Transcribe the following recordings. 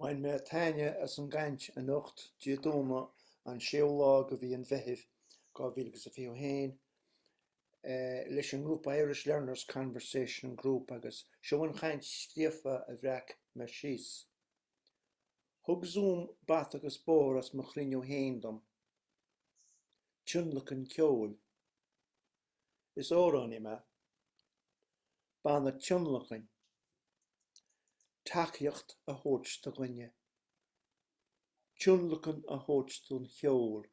Bhain mé taitneamh as an gcaint anocht, Dé Domhnaigh an 6ú lá de mhí an Mheithimh 2021, leis an ngrúpa Irish Learners Conversation Group agus seo an chaint scríofa a bhreac mé síos. Thug Zoom bata agus bóthar as mo chruinniú féin dom. Tionlacan ceoil. Is amhránaí mé. Banna tionlacain. Tacaíocht a thabhairt do dhuine. Tionlacan a thabhairt don cheol.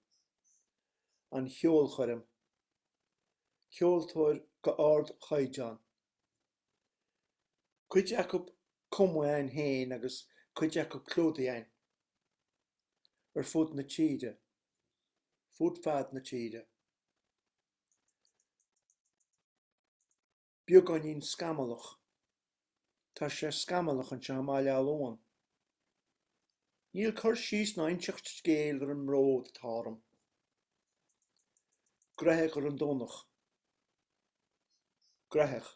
An cheolchoirm. Ceoltóir d'ardchaighdeán. Cuid acu cumtha againn féin agus cuid acu clúdaithe againn. Ar fud na tíre. Fud fad na tíre. Beagáinín scamallach. Tá sé scamallach anseo i mBaile Átha Luain. Níl cur síos ná inseacht scéil ar an mbród atá orm. Graitheach ar an Domhnach. Graitheach.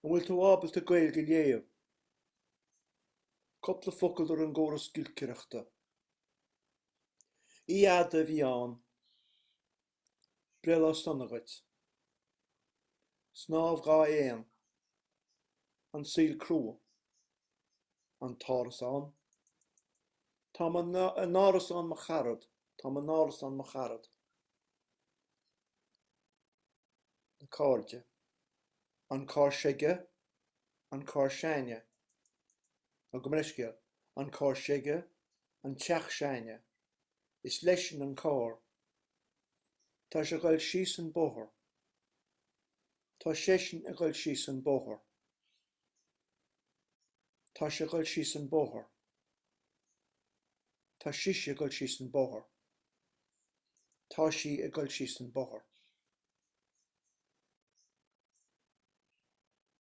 An bhfuil tú ábalta Gaeilge a léamh? Cúpla focal ar an gcóras giolcaireachta. Oíche fhada a bhí ann. Breithlá sona dhuit. Snámh 2 éan. An saol crua. An t-árasán. Táim in árasán mo charad. Táim in árasán mo charad. Na cairde. An carr s'aige. An carr s'againne. Gabh mo leithscéal. An carr s'aige. An teach s'againne. Is leisean an carr. Tá sé ag dul síos an bóthar. Tá seisean ag dul síos an bóthar. Tá sé ag dul síos an bóthar. Tá sise ag dul síos an bóthar. Tá sí ag dul síos an bóthar.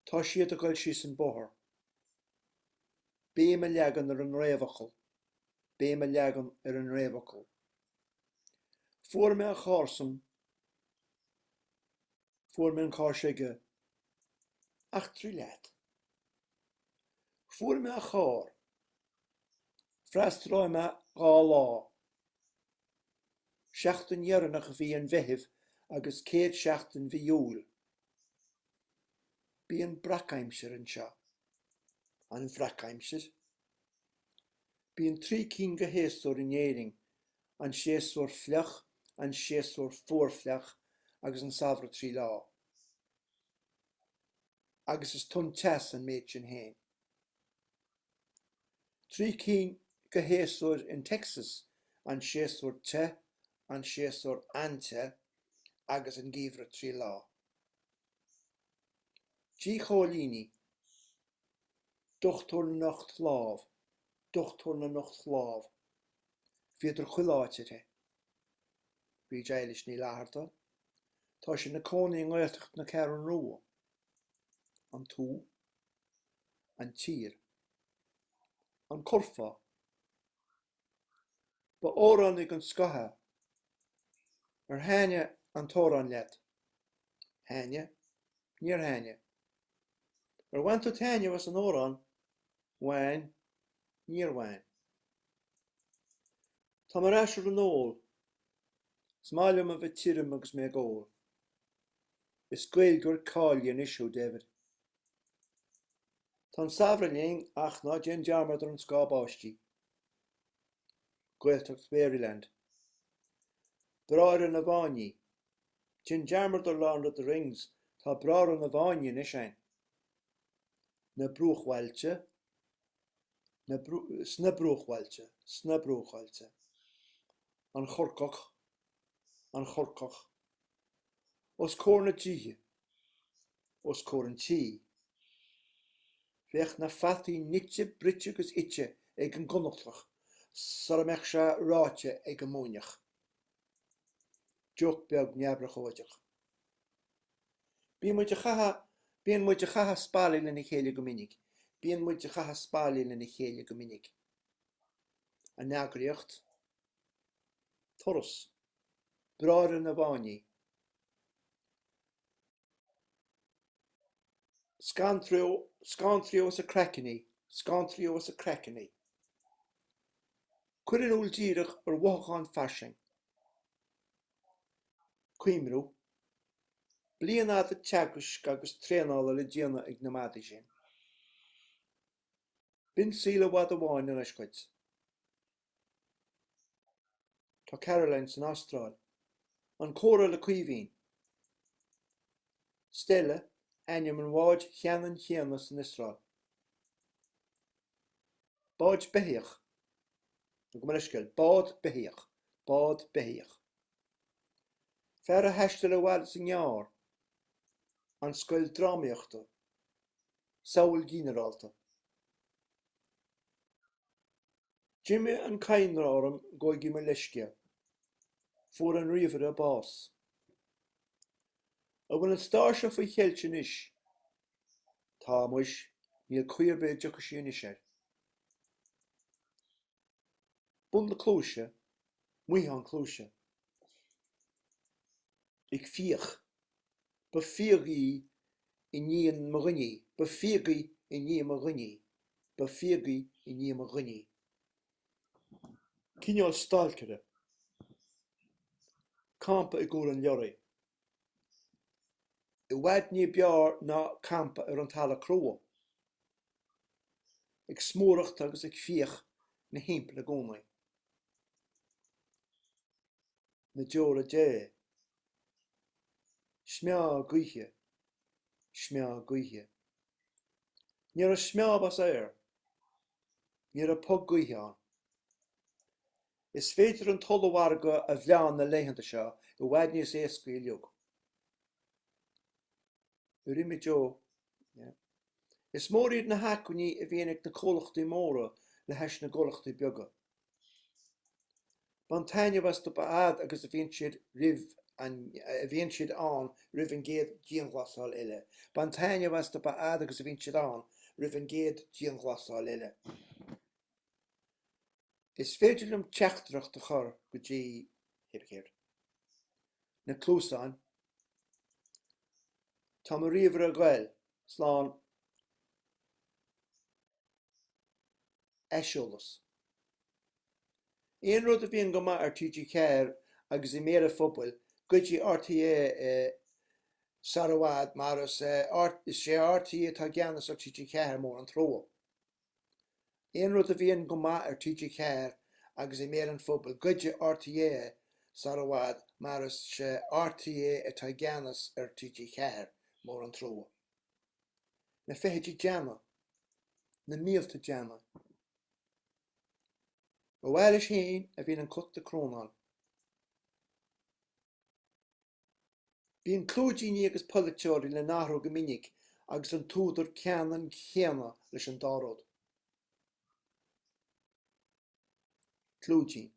Tá siad ag dul síos an bóthar. Béim a leagan ar an réamhfhocal. Béim a leagan ar an réamhfhocal. Fuair mé an carr san. Fuair mé an carr s'aige. Eachtraigh leat. Fuair mé an carr. Freastalóidh mé 2 lá. Seachtain dheireanach mhí an Mheithimh agus céad seachtain mhí Iúil. Bíonn breacaimsir anseo. An bhreacaimsir. Bíonn 3 cinn de shéasúir in Éirinn, an séasúr fliuch, an séasúr fuar-fhliuch agus an samhradh 3 lá. Agus is tonn teasa an méid sin féin. 3 cinn de shéasúir in Texas, an séasúr te, an séasúr an-te agus an geimhreadh 3 lá. Díchoilíní. Dochtúir na n-ocht lámh, dochtúir na n-ocht lámh. Bhíodar chuile áit uirthi. Bríd Eilish Ní Fhlatharta. Tá sí ina cónaí i nGaeltacht na Ceathrún Rua. An tú. An tír. An curfá. Ba amhránaí den scoth é. Ar thaitnigh an t-amhrán leat? Thaitnigh. Níor thaitnigh. Ar bhain tú taitneamh as an amhrán? Bhain. Níor bhain. Táim ar ais ar an ól. Is maith liom a bheith tirim agus mé ag ól. Is Gaeilgeoir cáilithe anois thú, David. Tá an samhradh linn ach ná déan dearmad ar an scáth báistí. Gaeltacht Mharyland. Bráithre na bhFáinní. Déan dearmad ar Lord of the Rings, tá Bráithre na bhFáinní anois ann. Na bruachbhailte, na, sna bruachbhailte, sna bruachbhailte. An Corcach, an Chorcach. Os comhair na dtithe, os comhair an tí. Bheadh na fataí nite, bruite agus ite ag an gConnachtach sara mbeadh sé ráite ag an Muimhneach. Joke beag neamhurchóideach. Bíonn muid a chaitheamh Bíonn muid a chaitheamh spallaí lena chéile go minic. Bíonn muid a chaitheamh spallaí lena chéile go minic. An eagraíocht. Turas. Bráithre na bhFáinní. Scantraíodh as a craiceann í. Scantraíodh as a craiceann í. Cuir in iúl díreach ar mhothúchán fairsing. Coimriú. Bliain fhada teagaisc agus traenála le déanamh ag na madaí sin. B'in saol i bhfad amháin anois dhuit. Tá Caroline san Astráil. An comhrá le Caoimhín. Stella, ainm an bháid cheannann chéanna san Iosrael. Bád beithíoch. Gabh mo leithscéal. Bád beithíoch. Bád beithíoch. Fear a thaistil i bhfad is i ngearr. An scoil drámaíochta. Samhail ghinearálta. D'imigh an cadhnra orm, gabhaigí mo leithscéal. Fuair an ríomhaire bás. An bhfuil an stair seo faoi cheilt anois? Tá, muis, níl caoi ar bith a dtiocfaidh sí anois air. Bun na cluaise, maothán cluaise. Ag fiach. Ba fiagaí iníon mo dhuine í. Ba fiagaí iníon mo dhuine í. Ba fiagaí iníon mo dhuine í. Cineál stailceire. Campa i gcúl an leoraí. I bhfad ní b'fhearr ná campa ar an talamh crua. Ag smúracht agus ag fiach 'na thimpeall i gcónaí. Na deora Dé. Smeá gaoithe. Smeá gaoithe. Ní raibh smeámh as aer. Ní raibh pog gaoithe ann. Is féidir an t-ollmhargadh a mhilleán na laethanta seo i bhfad níos éascaí uilig. Ar imigh Joe? Yeah. Is mór iad na hacmhainní a bhíonn ag na comhlachtaí móra le hais na gcomhlachtaí beaga. Bain taitneamh astu a fhad agus a bhíonn siad roimh an a bhíonn siad ann roimh an gcéad dianghlasáil eile. Bain taitneamh astu a fhad agus a bhíonn siad ann roimh an gcéad dianghlasáil eile. Is féidir liom teachtaireacht a chur go dtí, cé céard? Na cluasáin. Tá mo ríomhaire ag goil. Slán. Aiseolas. Aon rud a bhíonn go maith ar TG4 agus i mbéal an phobail, goidfidh RTÉ é sar i bhfad mar is é RTÉ atá i gceannas ar TG4, mór an trua. Aon rud a bhíonn go maith ar TG4 agus i mbéal an phobail, goidfidh RTÉ é sar i bhfad mar is é RTÉ atá i gceannas ar TG4, mór an trua. Na feithidí deannaigh. Na míolta deannaigh. Ba mhaith leis féin a bhíonn an cat ag crónán. Bíonn clúidíní agus polaiteoirí le n-athrú go minic agus an t-údar ceannann céanna leis an dá rud. Clúidín.